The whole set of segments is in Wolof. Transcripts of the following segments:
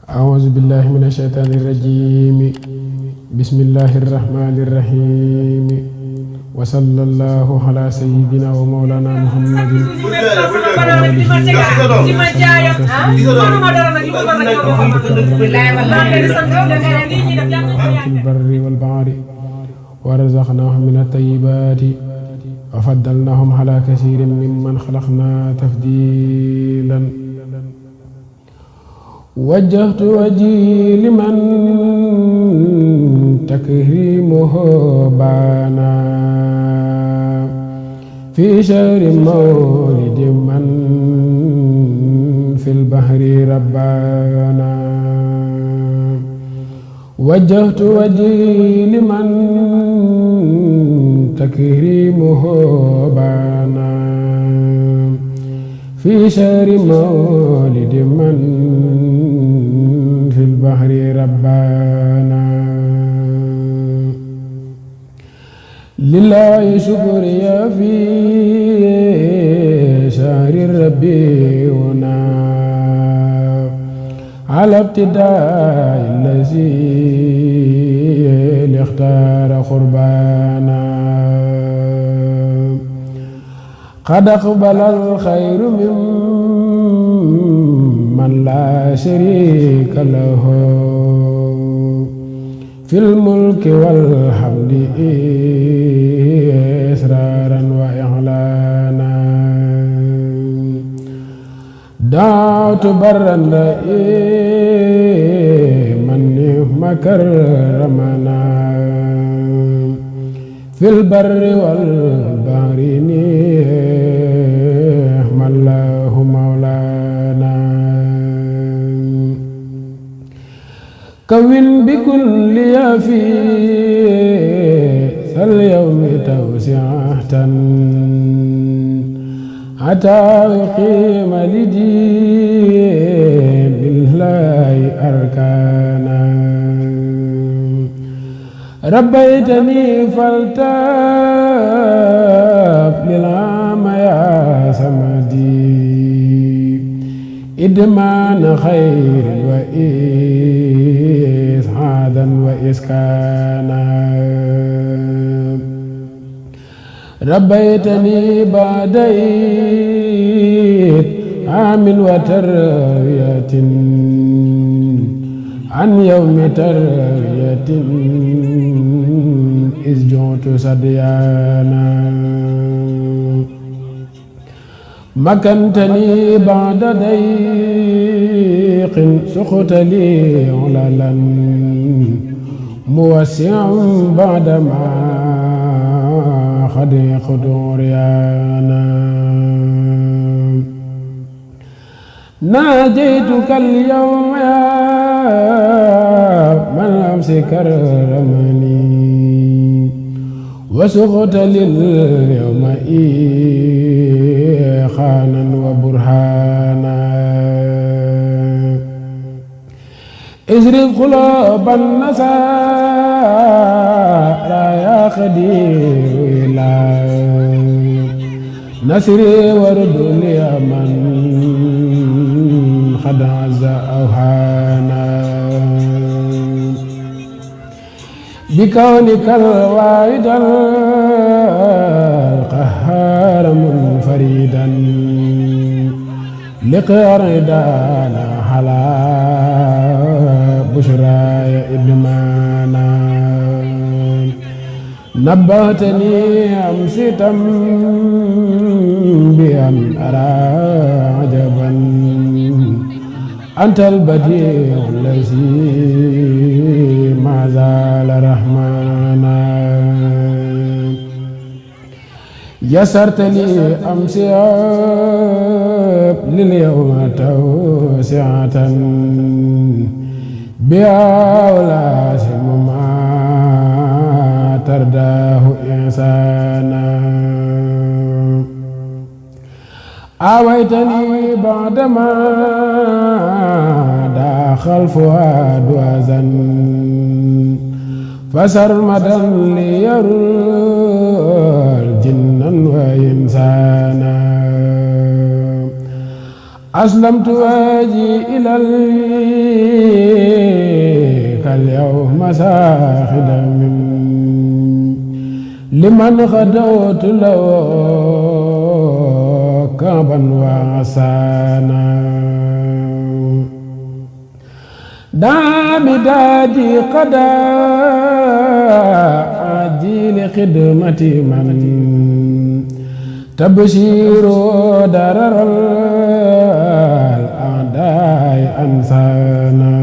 أعوذ بالله من الشيطان الرجيم بسم الله الرحمن الرحيم وصلى الله على سيدنا ومولانا محمد في البر والبحر ورزقناهم من الطيبات وفضلناهم على كثير ممن خلقنا تفضيلا وجهت وجهي لمن تكريمه بانا في شهر مولد من في البحر ربانا وجهت وجهي لمن تكريمه بانا في شهر مولد من في البحر ربانا لله شكري في شهر ربيعنا على ابتداء الذي اختار قربانا قد أقبل الخير ممن لا شريك له في الملك والحمد إسرارا وإعلانا دعوت برا من مكرمنا في البر والبحر نعم الله مولانا كون بكل في اليوم توسعة حتى يقيم لدين الله أركانا ربيتني فالتاب للعام يا سمدي إدمان خير وإسعادا وإسكانا ربيتني بعديت عام وتربية عن يوم تربية إذ جعت صديانا مكنتني بعد ضيق سقط لي عللا موسع بعدما خديقت عريانا ناجيتك اليوم يا من أمس كرمني وسقط لليوم إيخانا وبرهانا اجرب قلوب النصارى يا خدير إلى نصري ورد لي من قد عز أوهانا بكونك الواحد القهار منفردا لقردانا على بشراي إدمانا نبهتني أمسيتا بأن أرى عجبا أنت البديع الذي ما زال رحمانا يسرت لي أمسي لليوم توسعة بأولاسم ما ترداه إنسانا آويتني بعدما داخل فؤاد وزن فسرمدا ليرى جنا وإنسانا أسلمت وجهي إلى اليوم ساخدا لمن غدوت له كعبا وعسانا دامدادي قدا عجيل خدمة من تبشير درر الأعداء أنسانا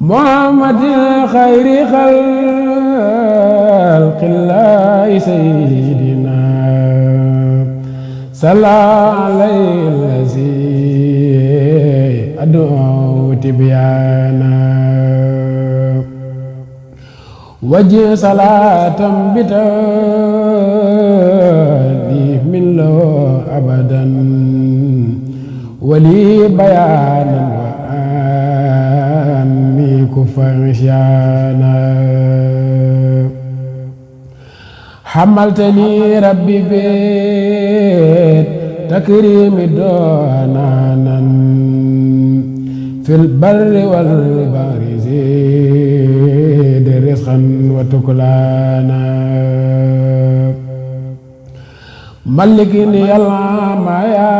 محمد خير خلق الله سيدنا صلى عليه الذي أدعو تبيانا وجه صلاة بتالي من له أبدا ولي بيانا وآمي كفرشانا حملتني ربي بيت تكريم دونانا في البر والبحر زيد رزقا وتكلانا ملكني العام يا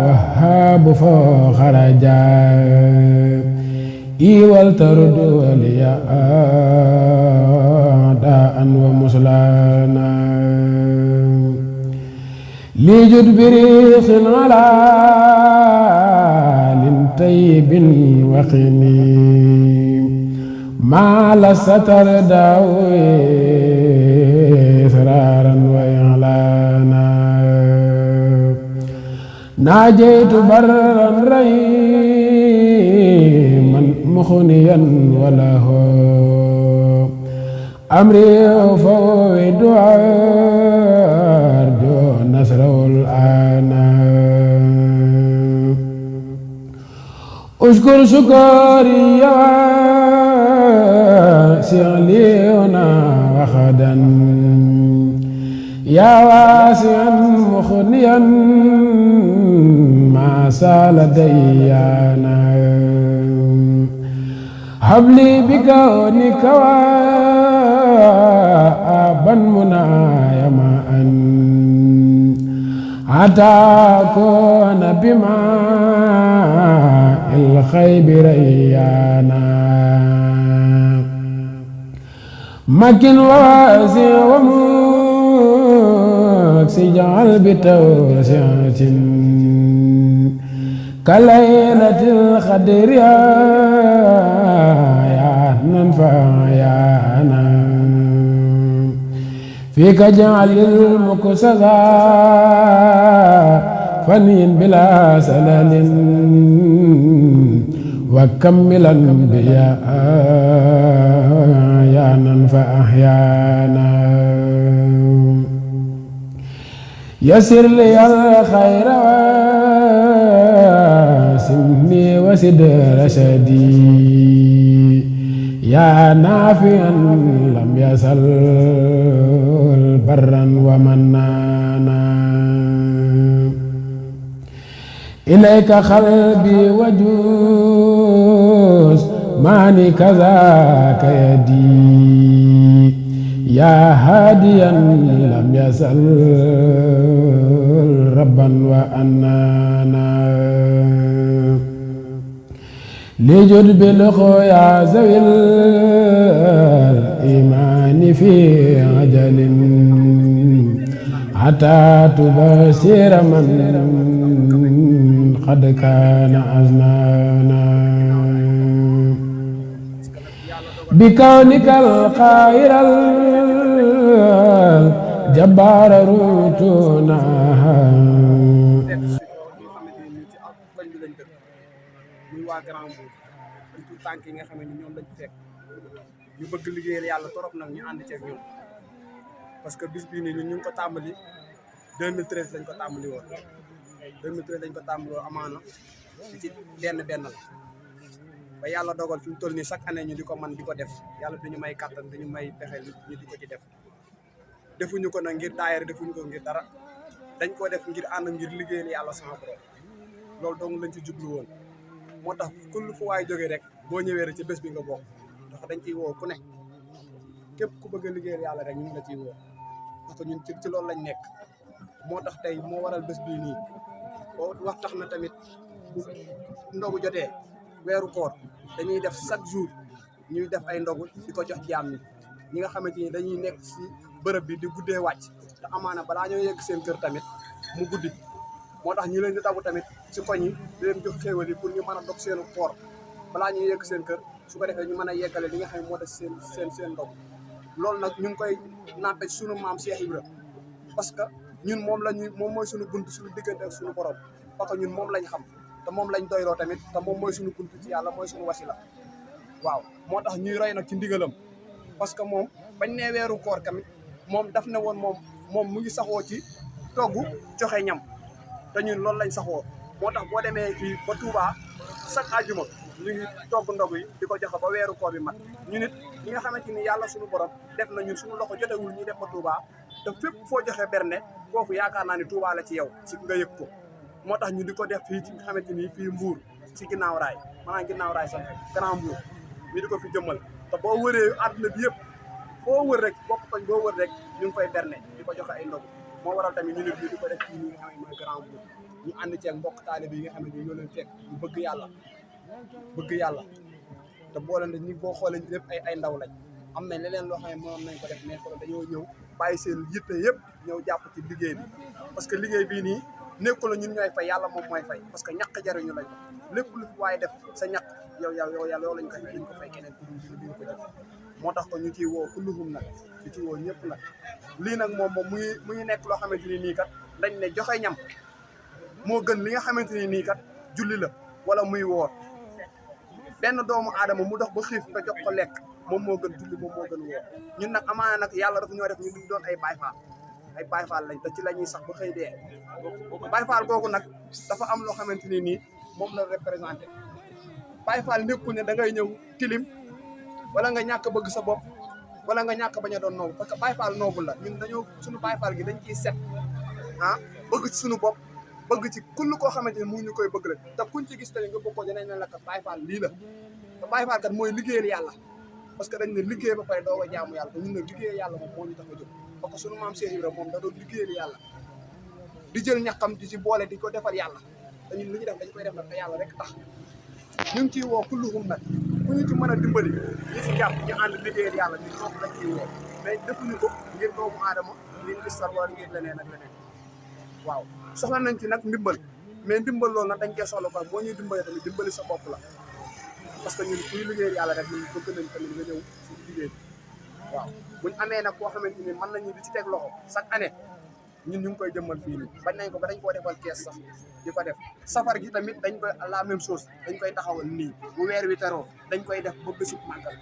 وهاب فوق رجاء والترد وليا داء ومسلانا لجد بريخ على طيب وقني ما لستر داوي إصرارا وإعلانا ناجيت برا رحيما مخنيا وله أمري فويد أرجو نصره الآن أشكر شكري واسع لينا وخدا يا واسعا مخنيا ما سال ديانا هب لي بكونك وابا منايا معا حتى أكون بما الخيب ريانا مكن واسع ومكسي جعل بتوسعة كليلة الخدر يا فعيانا فيك جعل المكسدا فنين بلا سلال وكملا بيا آيانا فأحيانا يسر لي الخير واسمني وسد رشدي يا نافعا لم يزل برا ومنانا إليك قلبي وجوز ماني كذاك يدي يا هاديا لم يزل ربا وأنانا لجد بالخويا ذوي الإيمان في عجل حتى تبصر من قد كان أزنانا بكونك القاهر الجبار روتنا tànk yi nga xam ne ñoom lañ fekk ñu bëgg liggéeyal yàlla torop nag ñu ànd ceeg ñoom parce que bis bii nii ñun ñu ngi ko tàmbali 2013 lañ ko tàmbali woon 2013 lañ ko tàmbali woon amaana ci benn la ba yàlla dogal fi mu toll nii chaque année ñu di ko man di ko def yàlla duñu may kàttan duñu may pexe ñu di ko ci def defuñu ko nag ngir daayira defuñu ko ngir dara dañ ko def ngir ànd ngir liggéeyal yàlla sama borom loolu dong lañ ci jublu woon moo tax kullu fu waay jógee rek boo ñëwee rek ci bés bi nga bokk ndax dañ ciy woo ku ne képp ku bëgg a liggéeyal yàlla rek ñu ngi la ciy woo parce que ñun ci loolu lañ nekk moo tax tey moo waral bés bii nii boo wax tax na tamit bu ndogu jotee weeru koor dañuy def chaque jour ñuy def ay ndogu di ko jox jaam ñi nga xamante ni dañuy nekk si bërëb bi di guddee wàcc te amaana balaa ñoo yegg seen kër tamit mu guddi moo tax ñu leen di tabu tamit si koñ yi di leen jox xéewal yi pour ñu mën a dog seenu koor balaa ñuy yegg seen kër su ko defee ñu mën a yeggale li nga xam ne moo def seen ndog loolu nag ñu ngi koy nàmpe suñu maam Cheikh Ibra parce que ñun moom mooy suñu bunt suñu diggante ak suñu borom parce que ñun moom lañ xam te moom lañ doyloo tamit te moom mooy suñu bunt ci yàlla mooy suñu wasila waaw moo tax ñuy roy nag ci ndigalam parce que moom bañ nee weeru koor tamit moom daf ne woon moom mu ngi saxoo ci togg joxe ñam te ñun loolu lañ saxoo moo tax boo demee fii ba Touba chaque àjjuma ñu ngi togg ndog yi di ko joxe ba weeru koor bi mat ñu nit ñi nga xamante ni yàlla suñu borom def na ñun suñu loxo jotewul ñu def ba Touba te fépp foo joxe berne foofu yaakaar naa ni Touba la ci yow si nga yëg ko moo tax ñu di ko def fii ci nga xamante ni fii Mbour si ginnaaw raay maanaam ginnaaw raay sax Grand Mbour ñu di ko fi jëmmal te boo wëree àdduna bi yëpp foo wër rek bopp koñ boo wër rek ñu ngi fay berne di ko joxe ay ndog moo waral tamit ñu nit ñu di ko def fii ñi nga xam ne mooy Grand Mbour ñu ànd ceeg mbokk taalibe yi nga xam ne ñoo leen fekk ñu bëgg yàlla te boo leen ñi boo xoolee lépp ay ndaw lañ am na leneen loo xam ne moom nañ ko def mais xoolal dañoo ñëw bàyyi seen yitte yëpp ñëw jàpp ci liggéey bi parce que liggéey bii nii nekkul la ñun ñooy fay yàlla moom mooy fay parce que ñàkk jariñu lañ lépp lu fi waaye def sa ñàkk yow lañ ko fay keneen pour ñu ko def moo tax ko ñu ciy woo kulluhum nag ñu ciy woo ñëpp nag lii nag moom mu ngi nekk loo xamante ni nii kat dañ ne joxe ñam moo gën li nga xamante ni nii kat julli la wala muy woor benn doomu aadama mu dox ba xiif nga jox ko lekk moom moo gën julli moom moo gën woor ñun nag amaana nag yàlla dafa ñoo def ñu doon ay Baay Faal lañ te ci la ñuy sax ba xëy dee Baay Faal googu nag dafa am loo xamante ni nii moom la représenté Baay Faal nekkul ne da ngay ñëw tilim wala nga ñàkk bëgg sa bopp wala nga ñàkk bañ a doon noobu parce que Baay Faal noobu la ñun dañoo suñu Baay Faal gi dañ ciy set bëgg ci suñu bopp bëgg ci kull koo xamante ne mu ñu koy bëgg la te kuñ ci gis tamit nga bëgg ko dinañ ne la kat Baay Faal lii la te Baay Faal kat mooy liggéeyal yàlla parce que dañ ne liggéey ba pare doo ko jaamu yàlla te ñun ne liggéeyal yàlla moom moo ñu tax a jóg parce que suñu maam Cheikh Ibra moom da doon liggéeyal yàlla di jël ñaxam di ci boole di ko defal yàlla te ñun li ñu def dañ koy def nag te yàlla rek tax ñu ngi ciy woo kulluhum nag ku ñu ci mën a dimbali ñi ci jàpp ñu ànd liggéeyal yàlla ñu toog lañ ciy woo mais defuñu ko ngir doomu aadama ngir gis sar wala ngir leneen ak leneen waaw soxla nañ ci nag ndimbal mais ndimbal loolu nag dañ koy soxla ko boo ñuy dimbali tamit dimbali sa bopp la parce que ñun kuy liggéeyal yàlla rek ñun bëgg nañ tamit nga ñëw ci liggéey bi waaw buñ amee nag koo xamante ni mën nañu di ci teg loxo chaque année ñun ñu ngi koy jëmmal fii nii bañ nañ ko ba dañ koo defal kees sax di ko def safar gi tamit dañ koy la même chose dañ koy taxawal nii bu weer wi teroo dañ koy def ba bésub màggal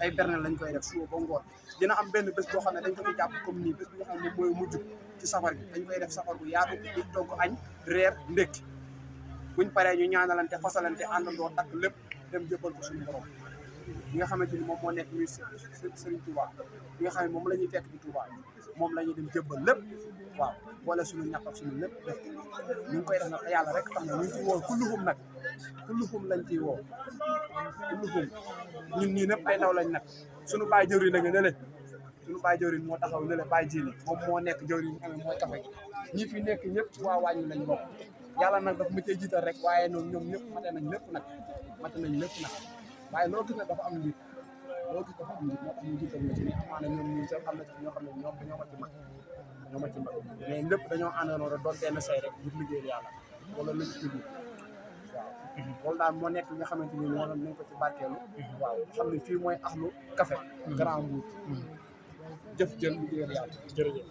ay berne lañ koy def suba ba ngoon dina am benn bés boo xam ne dañ ko ci jàpp comme nii bés bi nga xam ne mooy mujj ci safar gi dañ koy def safar bu yaatu di togg añ reer ndékki buñ paree ñu ñaanalante fasalante àndandoo takk lépp dem jëbbal ko suñu borom ñi nga xamante ni moom moo nekk muy Serigne Touba ñi nga xam ne moom la ñuy fekk ci Touba moom la ñuy dem jëbbal lépp waaw boole suñu ñàkk ak suñu lépp def ñu ngi koy def nag te yàlla rek tax na ñu ngi ciy woo kulluhum lañ ciy woo kulluhum ñun ñii ñëpp ay ndaw lañ nag suñu baay jëwriñ nag ne le suñu baay jëwriñ moo taxaw ne le baay jiili moom moo nekk jëwriñ ñu amee mooy kafe gi ñi fi nekk ñëpp waa wàññi lañ bokk yàlla nag daf ma cee jiital rek waaye noonu ñoom ñëpp mate nañ lépp nag waaye loo gis nag dafa am njiit moo tax ñu jiital na ci mais amaana ñoom ñii sax am na ci ñoo xam ne ñoom dañoo ma ci mag mais lépp dañoo àndandoo rek doon benn say rek ngir liggéeyal yàlla wala lañ ci jublu waaw loolu daal moo nekk li nga xamante ni moo nañ ko ci barkeelu waaw xam ne fii mooy axlu café Grand Mbour jëf jël liggéeyal yàlla jërëjëf